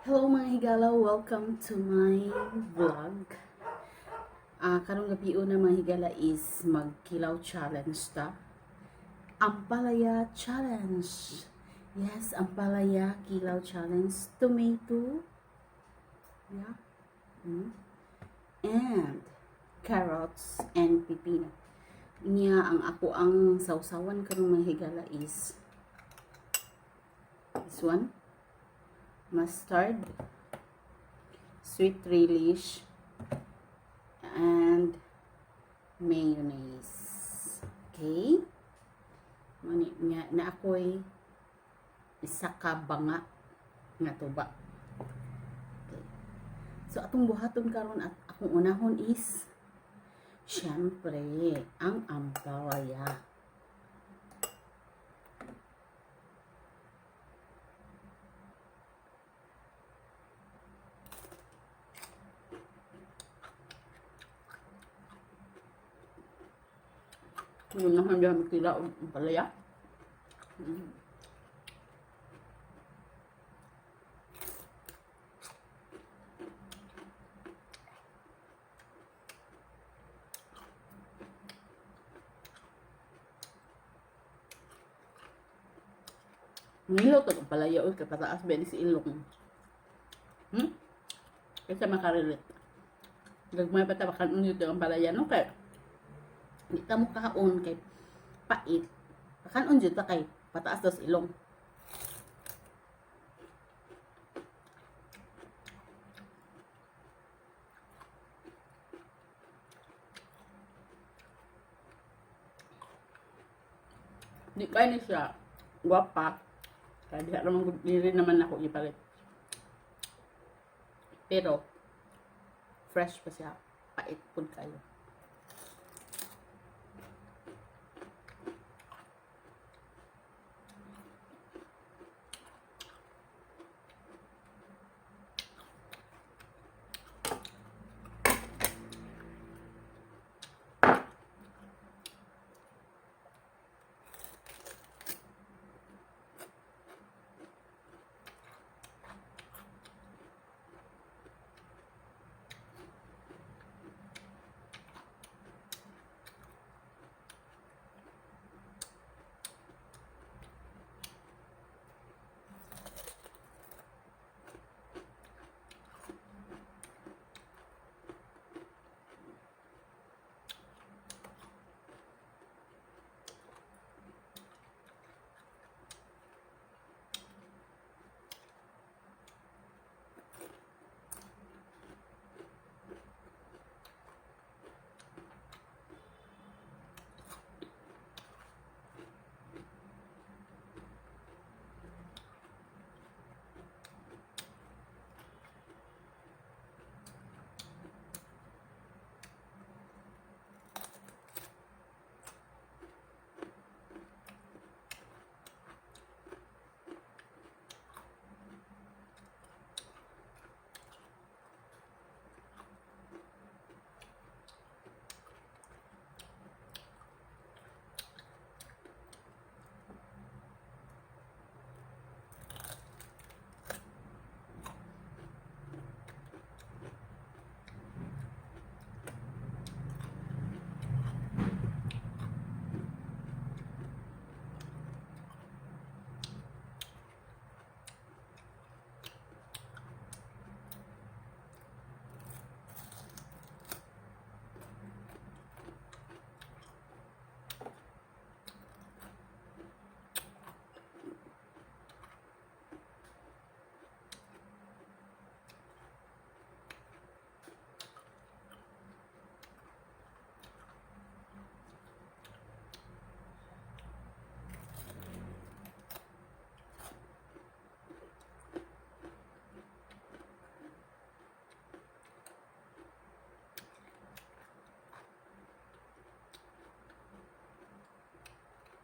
Hello, mga higala, welcome to my vlog. Karong gabi una, mga higala, is magkilaw challenge ta. Ampalaya challenge. Yes, ampalaya kilaw challenge. Tomato. Yeah. And carrots and pipino. Niya ang ako ang sawsawan karong, mga higala, is this one, mustard, sweet relish, and mayonnaise. Okay? Mani niya na ako'y isa ka banga nga tuba. Okay. So atong buhaton karon at akong unahon is syempre ang ampalaya. Unahon diha kila og ampalaya. Ngilo to ampalaya oy, kay pataas ba ni si ilong. Kaysa makarelate. Gagmay pa ta bakan unyo to ampalaya, no, kay di ta mo kaon kay pait. Kaon jud ta kay pataas daw sa ilong. Di kay ni siya gwapa. Kaya diha naman dili naman ako ipalit. Pero fresh pa siya. Pait pud kayo.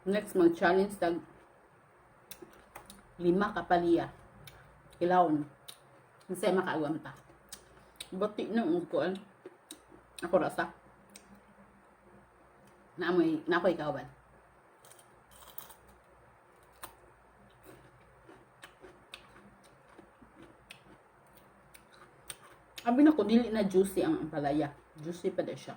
Next, mag-challenge tag lima ka palya. Kilawon. Kasi makaagwam ta. Buti no ang kuan. Ako rasa. Naamoy, na ako'y kauban. Abi nako dili na juicy ang ampalaya. Juicy pa siya.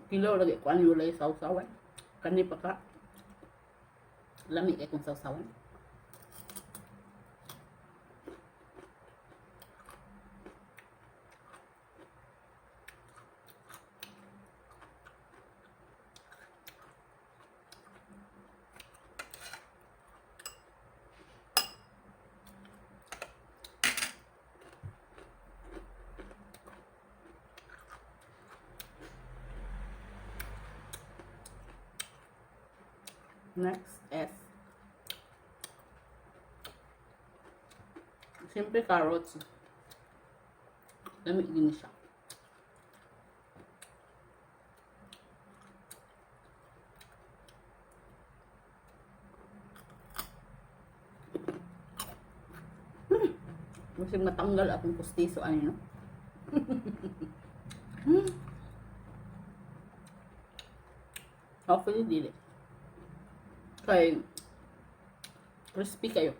Kilo lagi ko ani, walay sawsawan. Kani pa ka. Lami kay kung sawsawan. Next is siyempre carrots. Lami din siya. Masig matanggal akong pustiso ano, no? Hopefully dili. Kay crispy kayo.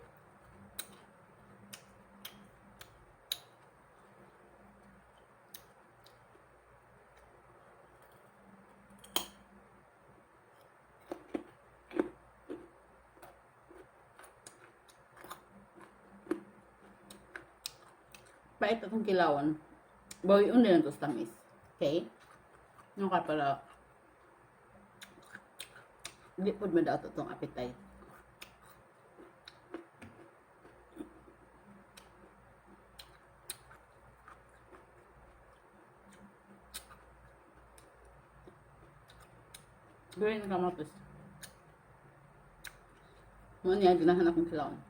Pait atong kilawan. Bawion din ito sa tamis. Okay? Yung ka pala, di po madaot itong appetite. Green kamatis. Mo niya, ganahan akong kilawan.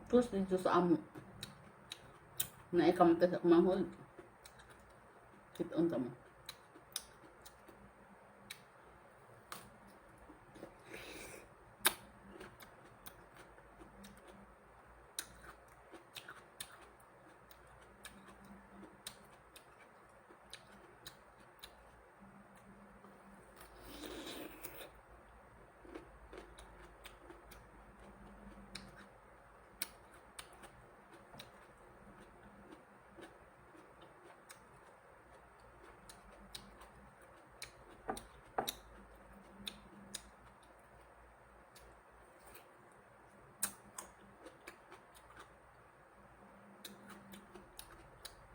Tapos dito sa amo. Naikamta sa kumahol. Kita mo.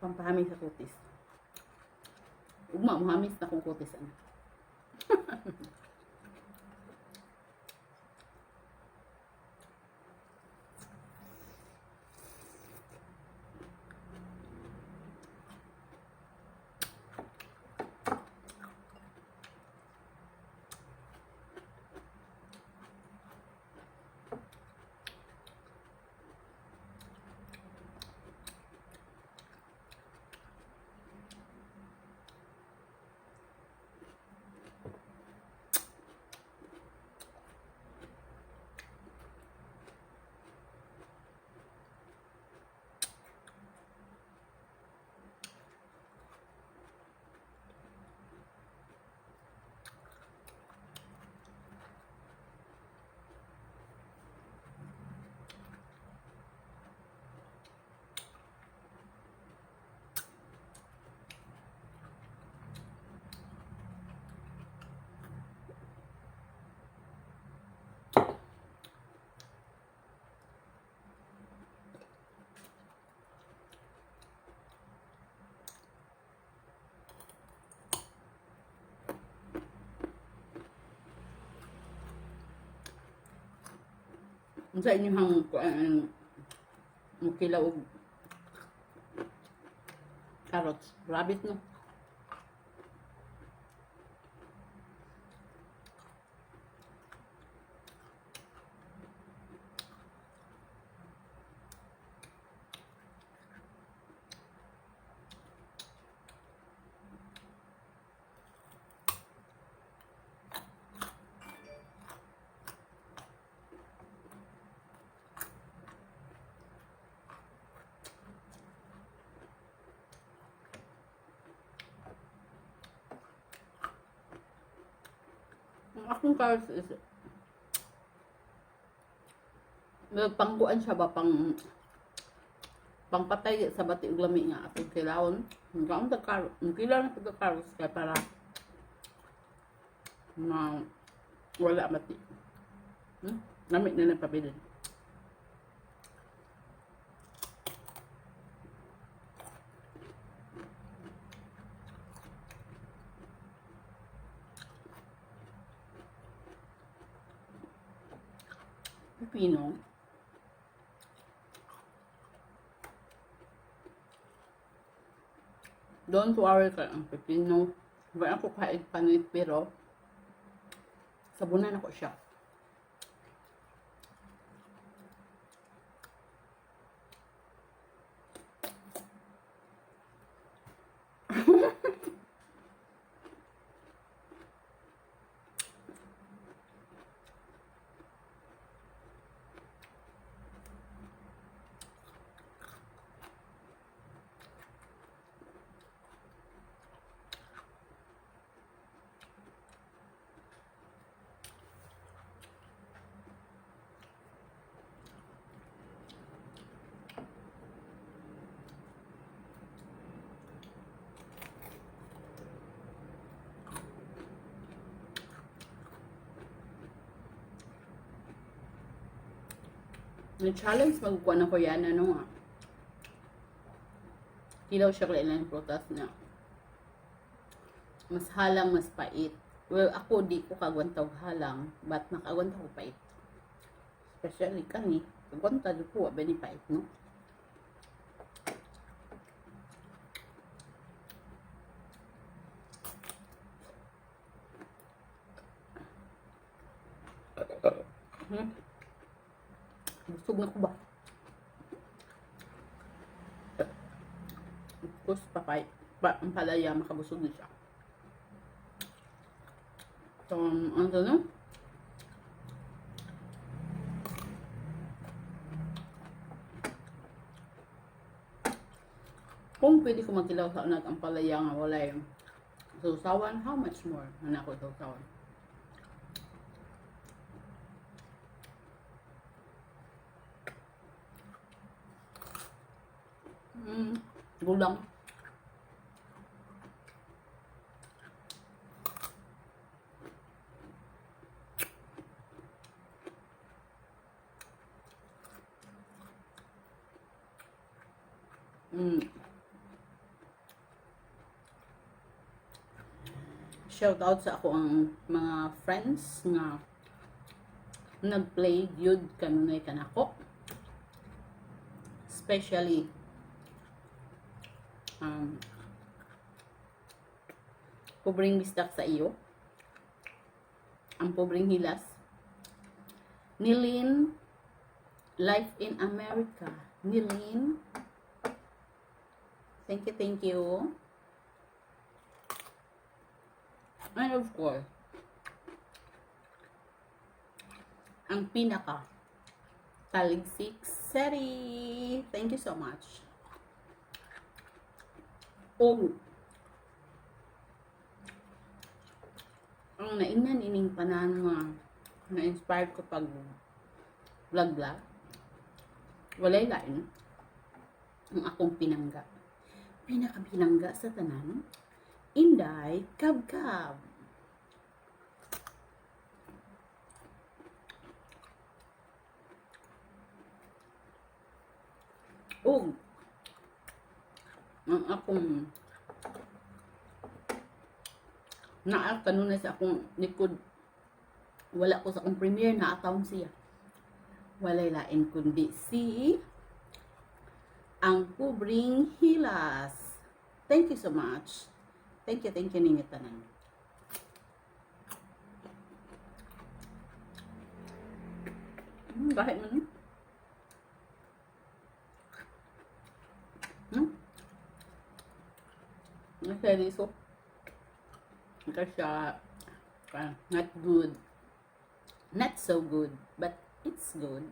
Pampahamis sa kutis. Ugma, muhamis na kong kutis. Ano? Sa inyong kuan mukilaw og carrots? Rabbit, no? Akong carrots is pangkuan siya ba, pangpatay sa bati ug lami nga atong kilawon. Ang ta carrot, ang kilaw na pag carrots kay para na wala mati. Lami na nagpabilin. Pipino. Don't worry kay ang pipino. Wala ko kain panit pero sabunan ako siya. Nag-challenge magkukuha ng Koreana no nga. Kilaw siya kailan ng prutas na. Mas halang, mas pait. Well, ako di ko kagwanta og halang, but nakagwanta ko pait. Especially kani, kagwanta jud ko wa ba ni pait, no? Busog na ko ba? Of course, papay. Pa, ang palaya, makabusog na siya. So, ano to, no? Kung pwede ko magkilaw sa unag ang palaya nga walay sausawan, how much more na ako sausawan? Gulang. Shout out sa ako ang mga friends nga nag-play gyud kanunay kanako. Especially pobreng bisdak sa iyo. Ang pobreng hilas. Nilin Life in America. Nilin. Thank you, thank you. And of course, ang pinaka Taligsik City. Thank you so much. Og ang naingnan ining panan nga na-inspired ko pag vlog vlog, walay lain ang akong pinangga, pinakapinangga sa tanan, Inday Kabkab. Ug ang akong naa kanunay sa akong likod, wala ko sa akong premiere, naatawon siya, walay lain kundi si ang Pobreng Hilas. Thank you so much. Thank you, thank you ninyo tanan. Kahit man. Nasa kasi not good. Not so good, but it's good.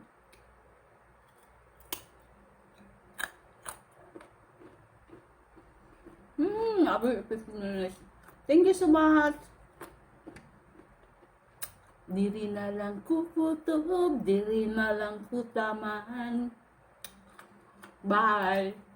Abi, 15 minutes. Thank you so much. Diri na lang ko kutob, diri na lang ko taman. Bye!